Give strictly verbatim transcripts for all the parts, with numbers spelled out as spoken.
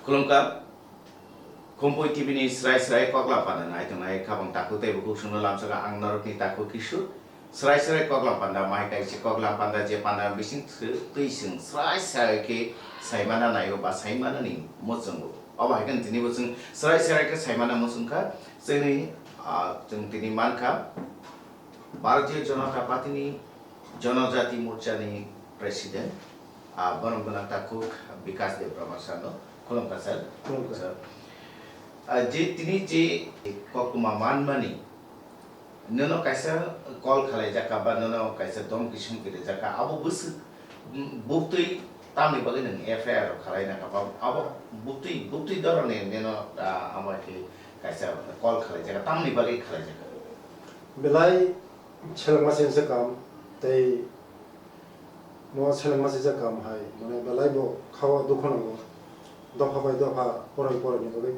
Khulumkha, Khumpui T V ni srai srai koklam panda nai tongnai khabang takhuk tei bukhuk songno lamsaka ang norokni takhuk Kishore. Srai srai koklam panda mai kaisa koklam panda je panda bising twi chwng srai srai khe saimana naio ba saimanani muchungo. Obo hai khe tini bo chwng srai srai khe saimana muchungkha chwngni, ah, chwng tini mankha Bharatiya Janata Party ni Janajati Morcha ni President, ah, borom gwnang takhuk Bikas Debbarma sir no khulumkha sir. Khulumkha. Sir, ah, je tini je koktwma manmani, nono kaisa call khalaijakha ba nono kaisa domki somki rijakha, abo bwswk, mm, buktwi tamni bagwi nwng F I R rok khalaina kha ba, abo buktwi, buktwi doroni nino, ah, amo khe kaisa call khalaijakha, tamni bagwi khalaijakha? Belai selengma singsa kam tei mo selengma singsa kam hai, mane belai bo khao dukho nango, dopha bai dopha, porai porai ni bagwi.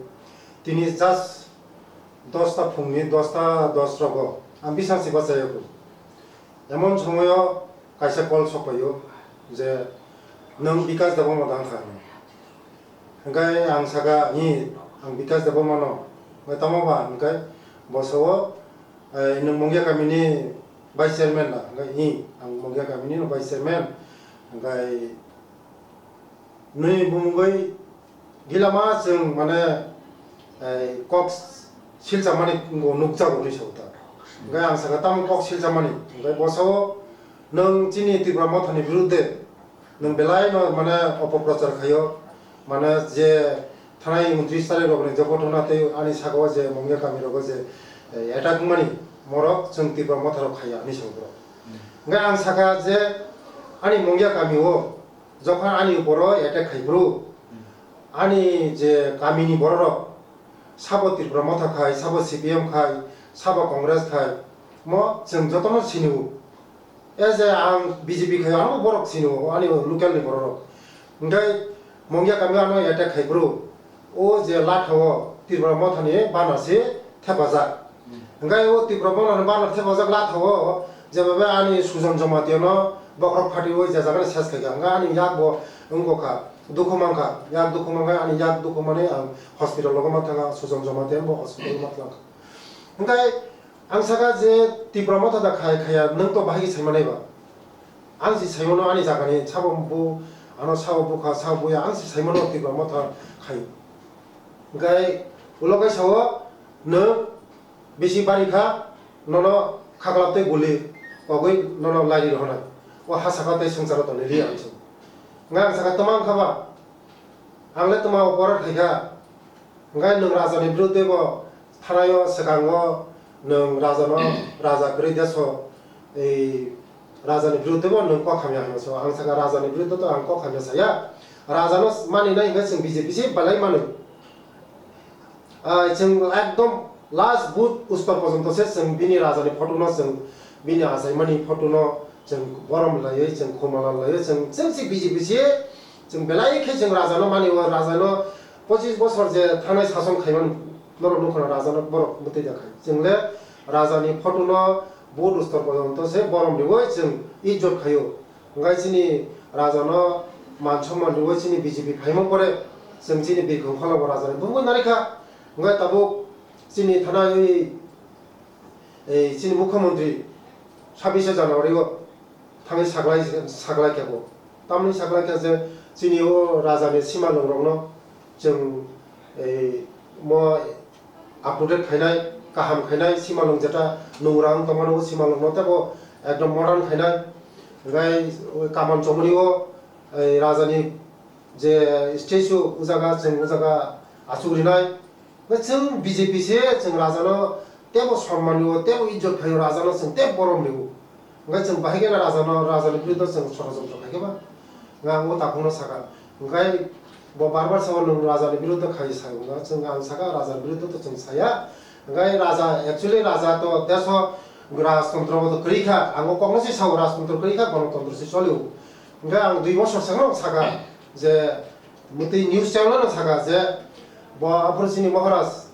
Tini just dosta phungni, dosta dos rogo ang bising si bachai o. Emon somoyo kaisa call sok paio je, "Nwng Bikas Debbarma da wngkha?" Hingke ang saka, "Hi, ang Bikas Debbarma no." Hingke, "Tamo ba?" Hingke bo sao, "Eh, nwng Mongia kamini vice chairman da?" Hingke, "Hi, ang Mongia kamini no vice chairman." Hingke nwi bumungwi gilama chwng mane, eh, kok silchamani nukjago hinwi sao ta. Hingke ang saka, "Tamo kok silchamani?" Hingke bo sao, "Nwng chini Tipra Mothani birudde nwng belai no mane opoprochar khaio, mane je thanai untris tarik rokni je ghotona tei ani saka o je Mongia kami rogo je, eh, attack wngmani, morok chwng Tipra Motha rok khaiya," hinwi sao borok. Hingke ang saka je ani Mongia kami o jokhon ani uporo attack khai phuru, ani je kamini bororok sabo Tripura Motha khai, sabo C P M khai, sabo Congress khai, mo chwng jotono sinio. E je ang B J P khai, ano borok sinio, ani local ni bororok. Hingke Mongia kami ano attack khai phuru, o je latha o Tripura Mothani bana se thepajak. Hingke o Tipra Mothani bana thepajak latha o, jeba be ani Sujan Jamatia no bokhorok phati o je jaga ni ses khaikha. Hingke ani yak bo wngkha, dukhu mankha, yak dukhu mankha, ani yak dukhu mani ang hospital logo ma thanga, Sujan Jamatia bo hospital ma thangkha. Hingke ang saka je Tipra Motha da khai khaya, nwng to bahai sai manai ba? Ang si sai mano ani jaga ni sabo bu, ano sabo bukha, sabo buya, ang si sai mano Tipra Motha khai. Hingke ulo kaisa o nwng bisi bari kha, nono khaklap tei guli kogwi nono lairi rohornai. O ha saka tei swngcharo tonwi li ang se. Hingke ang saka, "Tama wngkha ba? Ang le tama uporo thaikha." Hingke nwng raja ni birudde bo thanai o swkango nwng raja no, raja kwrwi deso, ei raja ni birudde bo nwng kok hamya hwnwi sao. Ang saka, "Raja ni birudde to ang kok hamya saya. Raja no mani nai hingke chwng B J P se belai manwi." Ah, chwng ekdom last booth ustor porjonto se chwng bini raja ni photo no, chwng bini achaimani photo no chwng borom laiwi, chwng khumala laiwi, chwng, chwng si B J P se, chwng belai khe chwng raja no mani o, raja no pochis bosor je thanai sason khaimani norok nukho na, raja no borok mwtwi da khai. Chwng le raja ni photo no booth ustor porjonto se borom riwi chwng ijjot khaio. Hingke chini raja no man somman riwi chini B J P phaima pore chwng chini birkhong phalabo raja ni bumung narikha. Hingke tabuk chini thanai, ei, chini mukhyamantri sabise January o thangwi saklai, saklai kha bo. Tamni saklai kha je chini o raja ni simalwng rokno chwng, ei, mo up to date khainai, kaham khainai, simalwng jeta nungra wng tongmani o simalwng no teibo ekdom modern khainai. Hingke kaman chomoni o, ei, raja ni je statue o jaga, chwng o jaga achuk rinai. Hwnkhe chwng B J P se chwng raja no teibo sonman rio, teibo ijjot khaio, raja no chwng teibo borom rio. Hwnkhe chwng bahai kheno raja no, raja ni biruddhe chwng sorojontro khai khe ba? Hwnkhe ang o takhuk no sakha. Hwnkhe bo bar bar sao, "Nwng raja ni biruddhe khai," sao. Hwnkhe chwng, ang sakha, "Raja ni biruddhe to chwng saya." Hwnkhe raja, actually raja to deso rajtontro bo to kwrwi kha. Ang o kok no se sao, rajtontro kwrwi kha, gonotontro se cholio. Hwnkhe ang dui bosor swkang no sakha je, mwtwi news channel no sakha je, bo aphuru chini Maharaj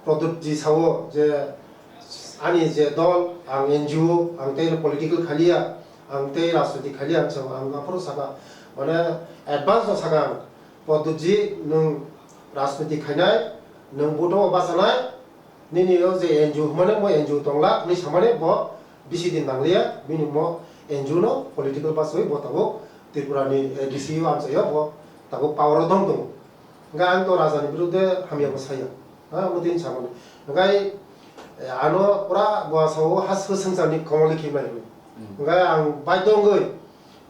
Pradyut ji sao je, ani je dol, ang N G O, ang tei political khaliya, ang tei rajniti khaliya, ang sao, ang aphuru sakha, mane advance no sakha ang, Pradyut ji, nwng rajniti khainai, nwng vote o bachanai, nini o je N G O hwnmani mo N G O tongla hwnwi samani bo bisi din nangliya, bini mo N G O no political bachawi bo tabuk Tripura ni A D C o amchaio bo tabuk power o dong tongo. Hwnkhe ang to raja ni biruddhe hamya bo saya. Ha, omo tini samani. Hwnkhe, eh, ano pura bo asao ha swngchar ni komol ni khibnai hwnwi. Hmm. Hwnkhe ang baidho wngwi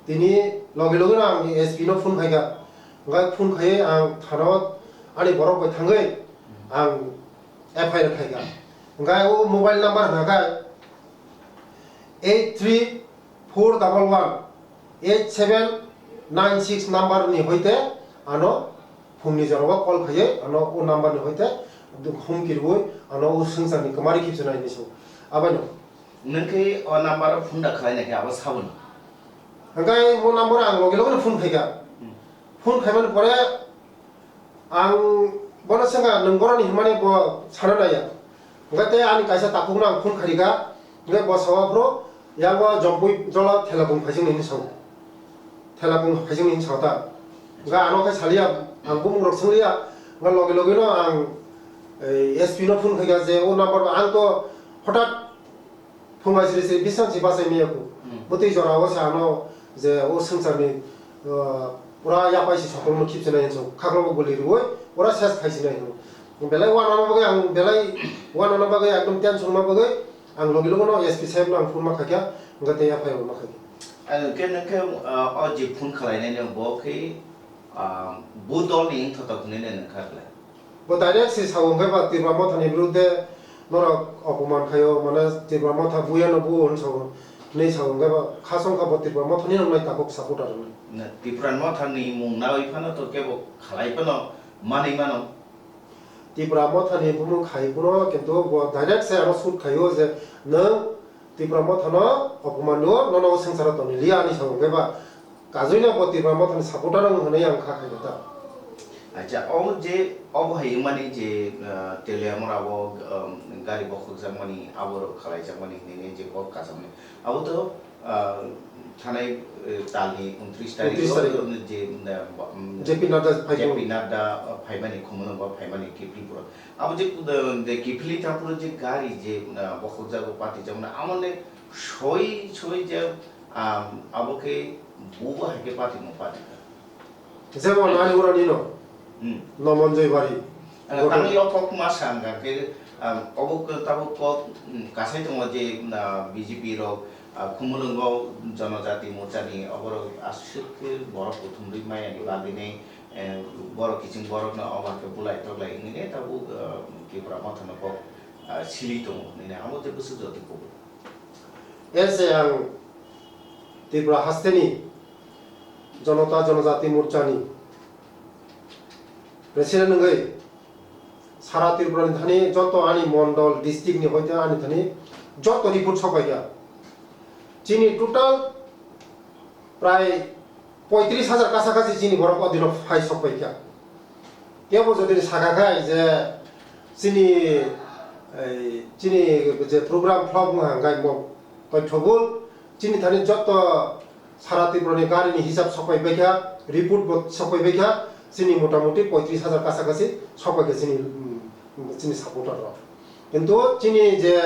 tini logi logi no ang S P no phone khaikha. Hwnkhe phone khaiwi ang thana o ani borok bai thangwi ang F I R khaikha. Hwnkhe o mobile number hwnkhe eight three four double one eight seven nine six number ni hoite ano phungni jorao call khaiwi ano o number ni hoite humki rwui ano o swngcharni kwmari khibsana hinwi sio. Abono. Nwng khe o number o phone da khlai nai khe abo saboni. Hwnkhe mo number ang logi logi no phone khaikha. Hmm. Phone khaimani pore ang bono swngkha, "Nwng boroni hwnmani bo sana naiya." Hwnkhe tei ani kaisa takhukno ang phone kharikha, hwnkhe bo sao, "Aphuru yango Jompui jola thela bung phaising nini sao, thela bung phaising nini sao ta." Hwnkhe ano khe saliya, ang bumung rok swngliya, hwnkhe logi logi no ang, ei, S P no phone khaikha je o number ang to hothat Phunga siri siri bisang si bachai maya ku. Hmm. Bwtwi jora o se ano je o swngcharni, uh, pura yapai si sokolno khibsinai hinwi khaklogo guli rwui pura ses khaisinai hinwi. Belai wanama bagwi ang belai wanama bagwi ekdom tension ma bagwi ang logi logi no S P saheb no ang phone ma khaikha, hwnkhe tei F I R ma khaikha. Ang khe nokhe, uh, o je phone khwlainai no bo khe, uh, bu dol ni wngthotok hinwi nai nokha khlai. Bo direct se sao hwnkhe ba Tipra Mothani biruddhe norok opoman khaio, mane Tipra Motha buya no buo hwn sao, hwnwi sao hwnkhe ba kha songkha bo Tipra Mothani rok nai takhuk supporter rok nai. Na, Tipra Mothani mung nawi phano to kebo khalai phano manwi mano. Tipra Mothani bumung khai phano kintu bo direct se ano shoot khaio je nwng Tipra Mothano opoman rwo, nono o swngcharo tongwi liya ani sao hwnkhe ba kajuino bo Tipra Mothani supporter wng hwnwi ang kha khaina ta. Acha, o je obo hai wngmani je, ah, Teliamura o, um, gari bokhokjakmani, abo rok khalaijakmani hinwi je kok kajakmani. Abo to, ah, thanai, eh, talni untris tarik Untris tarik. O je, um, J P Nadda phai J P Nadda, uh, phaimani, Khumulwngo phaimani kiphilwi phuru. Abo je, uh, je kiphilwi thang phuru je gari je, uh, bokhokjago, patijakmani, amo le soi soi je, um, abo khe bubo hai khe patimung patikha. Jemon ani urani no, Hmm. Nomonjoi Bari. Uh, Goto- tangwi o kok ma sa wngkha khe, um, obo khe tabuk kok, um, kasai tongo je, uh, B J P rok, uh, Khumulwngo Jonojati Morchani oborok aswk khe borok kuthumrwi mayani bagwini, eh, borok kiching borokno obo hai khe bulai toklai wngwi ne tabuk, eh, Tipra Mothano kok, eh, sili tongo hinwi amo tei bwswk jotoi kubui. Ese ang Tripura hasteni Jonota Jonojati Morchani president wngwi Sara Tripura ni thani joto ani mondol, district ni hoite ani thani joto report sokpaikha. Chini total prai poitris hajar kasa kasi chini borok o dino phai sokpaikha. Kebo jodi saka khai je chini, ei, chini je program flop wngkha hwnkhe mo toithobul chini thani joto Sara Tripura ni gari ni hisab sokpai baikha, report bo sokpai baikha, chini motamuti poitris hajar kasa kasi sokpaikha chini, mm, chini supporter rok. Kintu chini je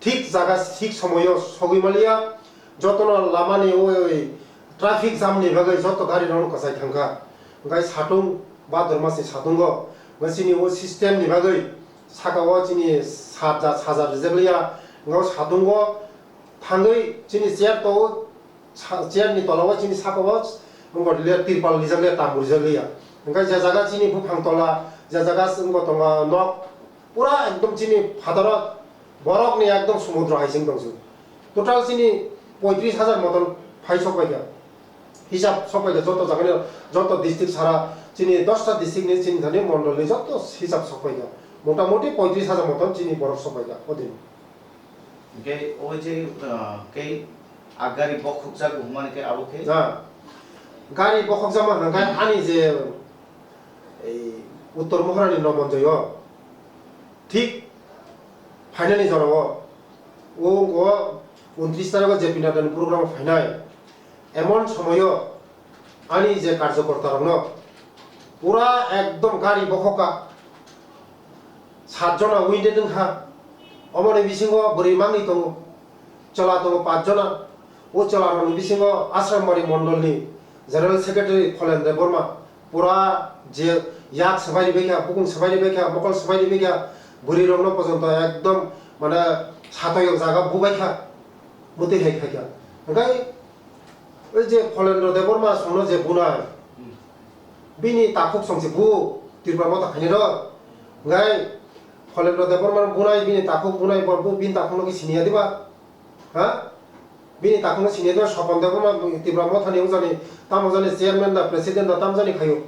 thik jaga, thik somoyo sogwi maliya, jotono lama ni oi traffic jam ni bagwi joto gari rok kwchai thangkha. Hwnkhe satung bhadramas ni satungo, hwnkhe chini o system ni bagwi saka o chini saja, saja rijak liya, hwnkhe o satungo thangwi chini chair to sa-, chair ni tola o chini saka o wngkha le tirpal rijak le tambo rijak liya. Hwnkhe je jaga chini buphang tola, je jaga wngkha tongo nok, pura ekdom chini phataro borok ni ekdom somudro hai sing tongsu. Total chini poitris hajar moton phai sok paikha. Hisab sok paikha joto jaga ni, joto district sara chini dosta district ni chini thani mondol ni joto hisab sok paikha. Motamoti poitris hajar moton chini borok sok paikha o din. Hwnkhe o je, ah, khe a gari bokhokjak hwnmani khe abo khe? Na, gari bokhokjakma hwnkhe ani je ei Uttor Mohorani Nomonjoyo thik phainani jorao o wngkha untris tarikho J P Naddani program phainai emon somoyo ani je karjokortarokno Pura ekdom gari bokhokha. Sat jona wounded wngkha. Omoni bisingo bwrwi mangni tongo. Chwla tongo paanch jona. O chwlarokni bisingo Asrambari mondolni General Secretary Pholen Debbarma pura je yak swbai ribaikha, bukung swbai ribaikha, mokol swbai ribaikha, bwrwirokno pojonto ekdom mane satoi o jaga bubaikha, mwtwi hai khaikha. Hwnkhe o je Pholendra Debbarma songno je bunai, bini takhuk songsi bu Tripura motha khainai rw. Hwnkhe Pholendra Debbarma bunai, bini takhuk bunai, bo bu bini takhukno khe siniya diba? Ha? Bini takhukno siniya diba? Sopon Debbarma Tripura mothani wngjakni, tamo jani chairman da, president da, tamo jani khaio.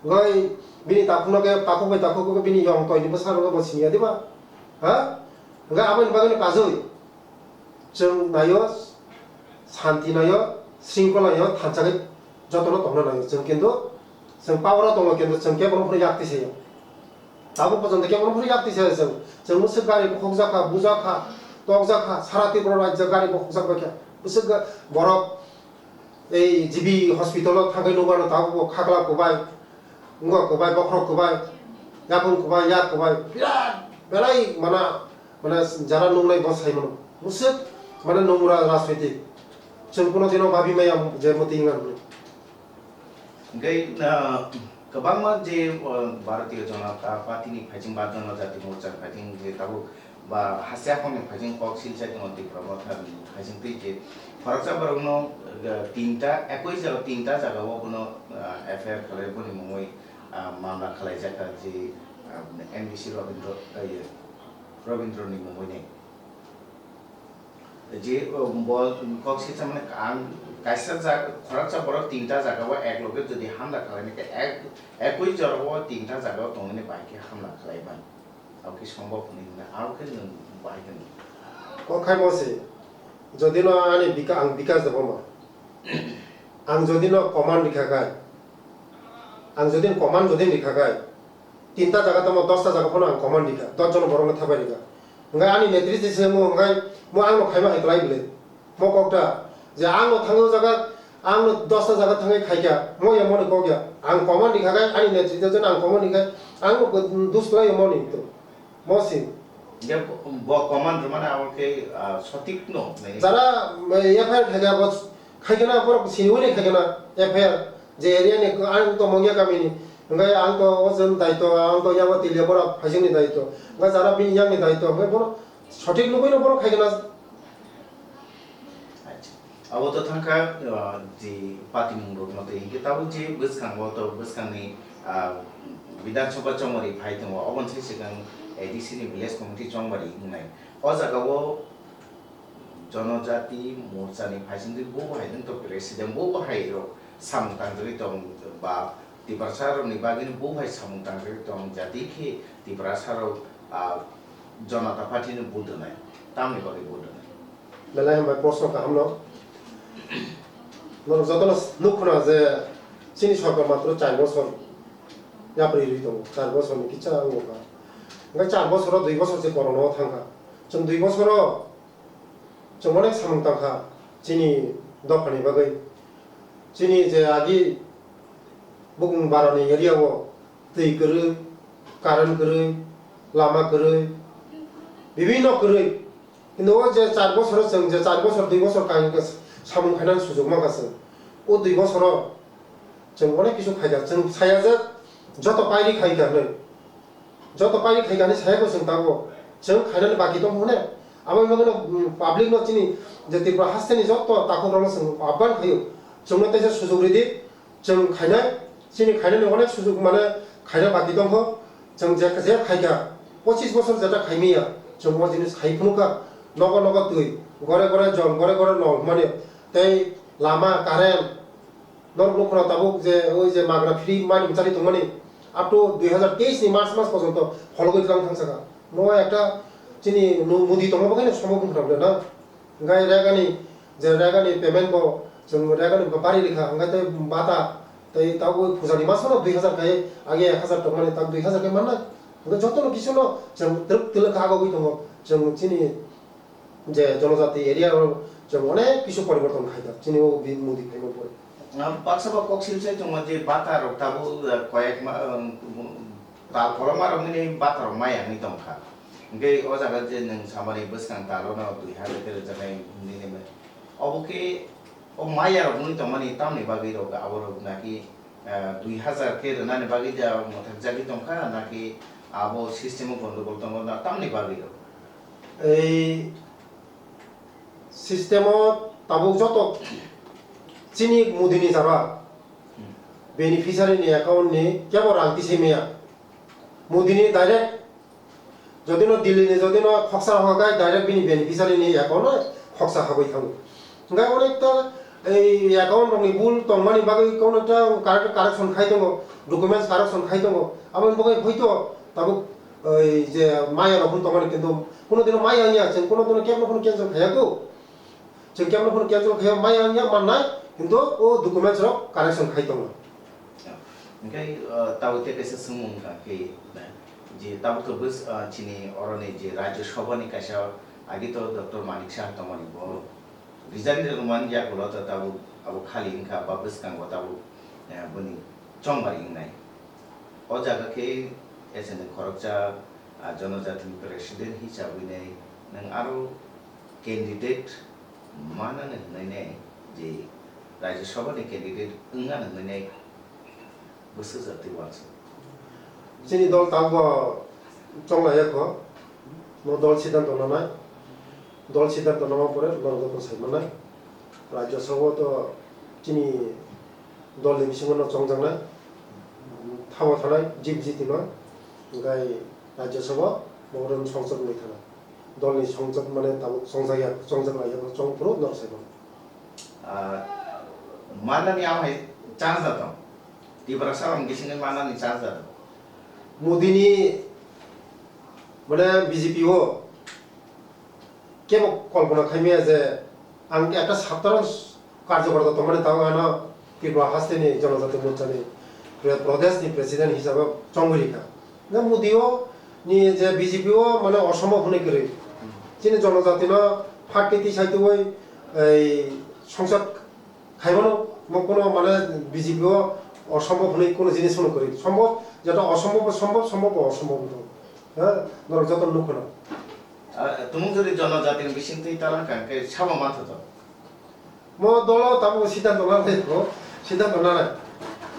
Hwnkhe bini takhukno khe, takhuk bai takhuk khe bini yong toini bwsarokno bo siniya diba? Ha? Hwnkhe aboni bagwino kajui. Chwng naio, santi naio, sringkol naio, thansa khe jotono tongna naio. Chwng kintu, chwng power o tongo, kintu chwng kebono phano yak twi sayo. Tabuk pojonto kebono phano yak twi sayo chwng. Chwng bwswk gari bokhokjak kha, bujak kha, tokjak kha, sara Tripura rajyo gari bokhokjak bai kha. Bwswk ga-, borok ei G B hospital o thangwi nukmano tabuk bo khakla kwbai, wngkha kwbai, bokhorok kwbai, yakung kwbai, yak kwbai, birat belai mana, mana jara nungnai bo sai mano. Bwswk mana nungra rajniti. Chwng kuno dino babi maya je mwtwi wngya hwnwi. Hingke, ah, kwbangma je, ah, Bharatiya Janata Party ni phaising ba Janajati Morcha ni phaising je tabuk ba hasteo haphang ni phaising kok silchai tongo Tipra Motha ni phaising twi je khoroksa borok no, ah, tinta, ekoi jaga tinta jaga o bono, ah, F I R khalai boni mungwi, ah, mamla khalai jakha je, ah, M D C Robindra, ah, ye, Robindra ni mungwi ni. Je, um, bo kok silsa mane ang kaisa jaga, khoroksa borok tinta jaga o ek loge jodi hamla khalai khe ek, ekoi jora o tinta jaga o tongmani bai khe hamla khlai bai. Abo khe sombhob hwnwi hwnwi aro khe nwng bai khe nwng. Kok khai mo se, jodi no ani bika-, ang Bikas Debbarma. Ang jodi no command rikha khai, ang jodi command jodi rikha khai, tinta jaga tamo dosta jaga phano ang command rikha, dos jon borokno thabai rikha. Hwnkhe ani netriti se mo hwnkhe mo angno khaima hai kwlai bwle. Mo kokta je angno thangwi o jaga, angno dosta jaga thangwi khaikha, mo ya moni kok ya. Ang command rikha khai ani netriti jodi ang command rikha, angno dus kwlai moni to. Mo si. Ya bo, bo command rwmani abo khe, ah, sotik no, nai? Jara, eh, F I R khaikha bo, khaikha na borok sini uni khaikha na F I R. Je area ni ang to Mongya kami ni. Hwnkhe ang to o jwng daito, ang to yago Teliapura phaising ni daito. Hwnkhe jara bini yang ni daito. Hwnkhe borok sotik nugwi no borok khaikha na. Acha. Abo to thangkha, ah, je patimung rok no tei hingke tabuk je bwskango to bwskangni, ah, Bidhan Sabha chongmari phai tongo, oboni sai swkang A D C ni village committee chongmari wngnai. O jaga o Janajati Morcha ni phaisingtwi bo hai wng to president bo bo hai rok samung tangjagwi tong ba Tiprasa rok ni bagwi bo hai samung tangjagwi tong jati khe Tiprasa rok, ah, Janata Party no vote rwnai, tamni bagwi vote rwnai. Belai hambai, proshno kahamno. Norok jotono nukhuna je chini sorkar matro char bosor yapri rwi tongo, char bosorni kisa wngkha. Hwnkhe char bosoro dui bosor se korona o thangkha. Chwng dui bosoro chwng onek samung tangkha chini dophani bagwi. Chini je agi bukung barani area o twi kwrwi, current kwrwi, lama kwrwi, bibinno kwrwi. Kintu o je char bosoro chwng je char bosor, dui bosor kaham khe samung khainani sujuk mankha chwng. O dui bosoro chwng onek kisu khaikha. Chwng saya je joto pairi khaikha hinwi. Joto pairi khaikha hinwi saya bo chwng tabuk. Chwng khainani baki tong hwnwi. Aboni bagwino, mm, public no chini je Tripura hasteni joto takhuk rokno chwng ahban khaio. Chwngno teisa sujuk ridi. Chwng khainai, chini khainani onek sujuk mane khaina baki tongkho. Chwng je, je khaikha, pochis bosor jeta khaimiya, chwng o jinis khai phunukha. Nogo nogo twi, gore gore jol, gore gore nol hwnmani, tei lama, current, norok nukhuna tabuk je, oi je magra free mani mchari tongmani, up to dui hazar teis ni March mas porjonto phologwi tlang thangsakha. No ekta chini nu-, mudi tongma bagwi no somo bumphra na. Hwnkhe regani, je regani payment bo chwng regani bari rikha, hwnkhe tei bata, tei tabuk pujani masano dui hazar khai, age ek hazar tongmani, tabuk dui hazar khai mannai. Hwnkhe jotono kisu no chwng twrwk twlwk kha agogwi tongo. Chwng chini je jonojati area o chwng onek kisu poriborton khai da, chini o bi-, modi phaima pore. Ah, baksa ba kok sil sai tongo je bata rok tabuk, ah, koyek ma, um, tal koloma rok nini bata rok maya wngwi tongkha. Hingke o jaga je nwng samani bwskang talo no dui hajar khe rwjaknai nini ma. Obo khe o maya rok wngwi tongmani tamni bagwi rok abo rok naki, ah, dui hajar khe rwnani bagwi ja mwthakjagwi tongkha naki abo system o gondogol tongo na tamni bagwi rok? Ei system o tabuk joto chini Modi ni jara Hmm. beneficiary ni account ni kebo rang tisai maya. Modi ni direct jodi no Delhi ni jodi no khoksa rok khe direct bini beneficiary ni account o khoksa habwi thango. Hingke onekta ei account rok ni bul tongmani bagwi onekta correct-, correction khai tongo, documents correction khai tongo. Aboni bagwi hoito tabuk ei je maya rok hwn tongmani kintu kuno dino maya wngya, chwng kuno dino kebo no phano cancel khaiya kho. Chwng kebo no phano cancel khaiya maya wngya mannai, kintu o documents rok correction khai tongo. Hingke, ah, tabuk tei kaisa swngmung wngkha khe, je tabuk to bws-, ah, chini oroni je Rajya Sabha ni kaisa agi to Doctor Manik Saha tongmani bo resign rwmani yagulo to tabuk abo khali wngkha ba bwskango tabuk, eh, boni chongmari wngnai. O jaga khe S N F khoroksa, ah, Jonojatini president hisabwi nai nwng aro candidate manani hwnwi nai je Rajya Sabha ni candidate wngna hwnwi nai bwswk jatwi uansuk. Chini dol tabuk chonglaiya kho, no dol siddhanto nanai, dol siddhanto nama pore norok joto sai manai. Rajya Sabha to chini dol ni bisingo no chongjaknai, thabo thanai jib jiti no, hingkai Rajya Sabha, Mogodan Songsad wngwi thanai. Dol ni songsad mane tabuk chongjak ya, chongjak lai ya, chong phuru norok sai mano. Ah, manani amo hai chance da tong. Tiprasa rok bisingni manani chance da tong. Modi ni mane B J P o kebo kolpona khaimaya je ang ekta sadharon karjokorta tongmani tabuk ano Tripura hasteni Jonojati Morchani pre-, Pradeshni President hisabe chongwi rikha. Hwnkhe Modi o ni je B J P o mane osombhob hwnwi kwrwi. Chini Jonojatino phat khe tisai twiwi ei songsad khaimano, mo kuno mane B J P o osombhob hwnwi kuno jinis hwnwi kwrwi. Sombhob, jeto osombhob bo sombhob, sombhob bo osombhob wngkha. Ha, norok joto nukhwno. Ah, tumung jodi Jonojatini bisingtwi talangkha hwnkhe sabo manthoto. Mo dolo tabuk siddhanto nanai, mo siddhanto nanai,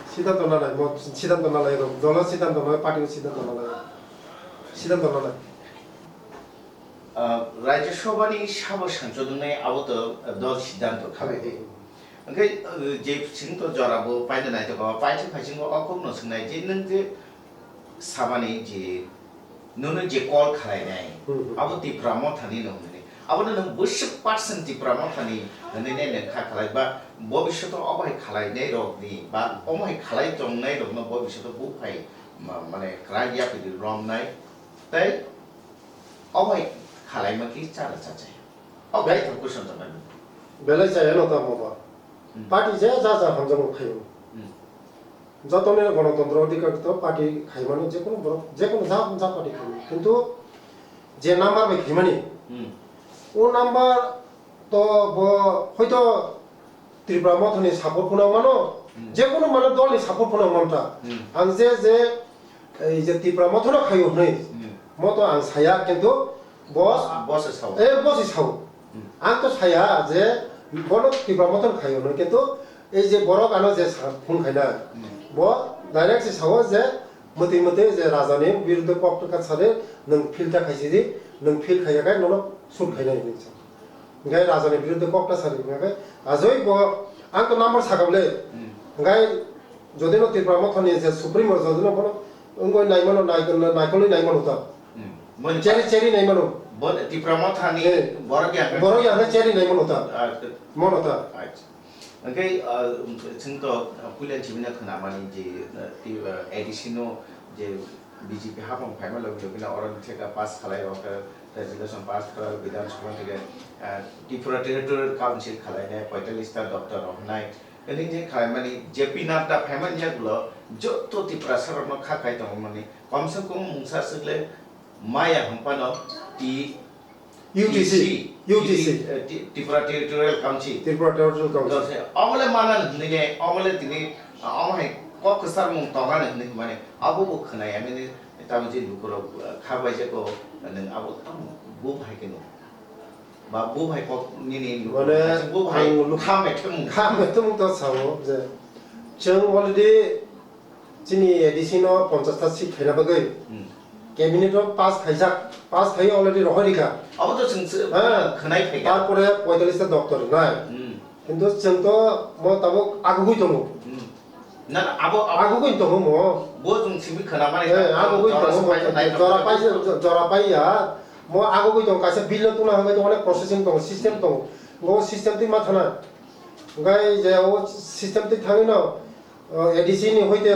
siddhanto nanai, mo siddhanto nanai, dolo siddhanto nanai, party o siddhanto nanai, siddhanto nanai. Ah, Rajya Sabha ni sabo sangsod wngnai abo to, ah, dol siddhanto khalai di. Hwnkhe, ah, je sing to jora bo paina nai to kha, paisa phaisingo o kok no swngnai je nwng je samani je Nono je call khlainai, hmm, hmm, abo Tipra Motha ni no hwnwi. Abono nwng bwswk percent Tipra Motha ni hwnwi nai nang kha khlai ba bobishoto obo hai khlainai rok ni ba omo hai khlai tongnai rok no bobishoto buphai ma-, mane kwrak yapri romnai tei obo hai khlaima khe chara chachai. O belai thang question tongnai. Belai chaya no tamo ba. Hmm. Party je ja ja hamjakmung khaio. Hmm. Jotoni gwanatantro odhikar to party khaimani, jekono borok, jekono ja, ja party khaimani. Kintu je number bai khaimani, hmm, o number to bo hoito Tripura Mothani support phano mano, hmm, jekono mane dolni support phano manta. Hmm. Ang je, je, ei je Tripura Mothano khaio hwnwi, hmm, moto ang saya, kintu Boss, ah, boss se sao. Eh, boss se sao. Hmm. Ang to saya je bono Tipra Motha khaio no, kintu ei je borok ano je sa phone khaina, hmm, bo direct se sao je mwtwi mwtwi je raja ni birudhe kok twkha sade, nwng feel ta khaisi di, nwng feel khaiya khai nono shoot khainai hinwi sa. Hingke raja ni birudhe kok ta sadi hingke ajoi bo ang to number sakable. Hmm. Hingke jodi no Tipra Motha ni je supremo jodi no bono wngoi naimano, nai-, naikolwi naimano ta. Hmm. Boni cherry, cherry naimano. Bon, Tipra Motha ni, eh, borok ya. Borok ya, cherry naimano ta. Ah, mono ta. Acha. Hingke, ah, chwng to, ah, puila chibina khwnamani je, ah, ti, ah, A D C no je B J P hapang phaima logi logi no oro theka pass khalai rok, ah, resolution pass khalai Bidhan Sabha theke, ah, Tripura Territorial Council khalai nai, poitalista doptor rok nai. Nini je khlaimani J P Nadda phaimani yagulo joto Tiprasa rokno kha khai tongmani komse kom mungsa swkle maya hwnphano ti U T C, U T C, eh, Ti-, Tripura Territorial Council. Tripura Territorial Council. Council. Obole mana hwnwi ne, obole tini, ah, omo hai kok kwchar mung tonga hwnwi hwnmani, abo bo khwnaya nini tamo je lukurok, ah, kha bai je ko, nwng abo tamo bo hai khe no. Ba bo hai kok nini lukurok Mane hai je bo hai ang luk-, kham ekhe mung. Kham ekhe mung to sao je. Chwng already Chini A D C no ponchash ta seat khaina bagwi Hmm. cabinet o pass khaijak, pass khai already rohorikha. Abo to chwng se Ha. khwnai phaikha. Tarpore poitallish ta doctor rinai. Hmm. Kintu chwng to mo tabuk agugwi tongo. Hmm. Na, na, abo, abo Agugwi tongo mo. Bo chwng simi khwnamani Eh, ta, agugwi jora tongo mo. sapai nai Jora tongkha. paisa, jora paiya. Mo agugwi tongo, kaisa bill no tuna hwnwi tongo, onek processing tongo, system tongo. Bo system twi ma thana. Hwnkhe je o system twi thangwi no, O, A D C ni hoite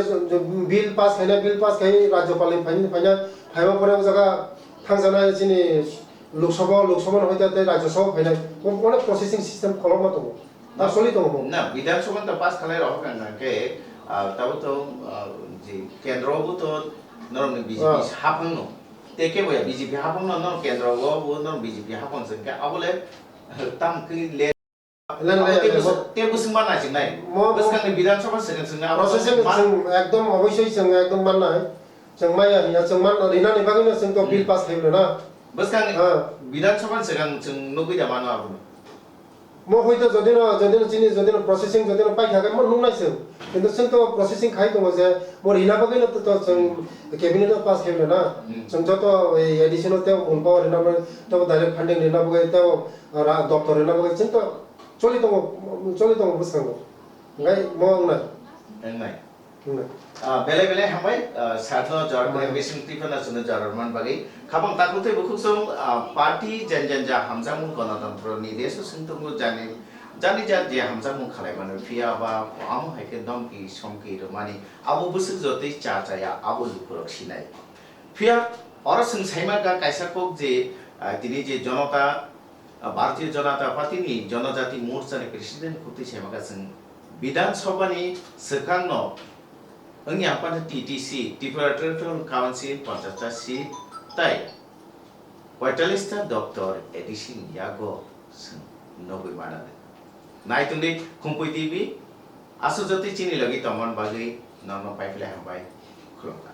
bill pass khaina, bill pass khai Rajyapal ni phaina, phaina, phaima pore o jaga thangjaknai chini Lok Sabha, Lok Sabha ni hoite tei Rajya Sabha phainai. Bo onek processing system kolokma tongo. Na, soli tongo bo. Na, Bidhan Sabha ta pass khalai rok hwnkha hwnkhe, ah, tabo to, ah, je kendro bo to norok ni B J P Ah. haphang no. Tei kebo ya B J P haphang no, norok kendro bo, bo norok B J P haphang se hwnkhe abo le tam khe le Abo tei bwswk, tei bwswk ma naising nai. Mo, mo, Bwskangni Bidhan Sabha swkang swkang abo processing ma- chwng ekdom oboisoi chwng ekdom mannai. Chwng maya hiya chwng man rinani bagwino chwng to bill Hmm. pass khaimano na. Bwskangni Ha. Bidhan Sabha swkang chwng nugwi da mano abono. Mo hoito jodino, jodino chini jodino processing jodino paikha khe mo nungnai chwng. Kintu chwng to processing khai tongo je mo rina bagwino to, to chwng cabinet o pass khaimano na. Hmm. Chwng joto ei A D C no tei mungbo rina bagwi tei direct funding rina bagwi tei ra-, doctor rina bagwi chwng to Choli tongo, choli tongo bwskango. Hwnkhe mo wngnai. Wngnai. Wngnai. Ah, belai belai hambai, ah, sir no jora Wngnai. Kwrwng bising twi phano chwngno jora rwmani bagwi. Khabang takhuk tei bukhuk chwng, ah, party jen jen ja hamjakmung Ganatantro ni desh o chwng tongo jani, jani ja je hamjakmung khalai mano phiya ba amo hai khe domki somki rwmani abo bwswk jotwi cha chaya abo lukurok sinai. Phiya oro chwng saima kha kaisa kok je, ah, tini je Jonota Ah, Bharatiya Janata Party ni Janajati Morcha ni President khutwi saimakha chwng Bidhan Sabha ni swkang no wngya phano T T C, Tripura Territorial Council, ponchash ta seat, tai poitallish ta doctor A D C ni yago chwng nugwi mano. Nai tongdi Khumpui T V, aswk jotwi chini logi tongmani bagwi nono paiphlai hambai, khulumkha.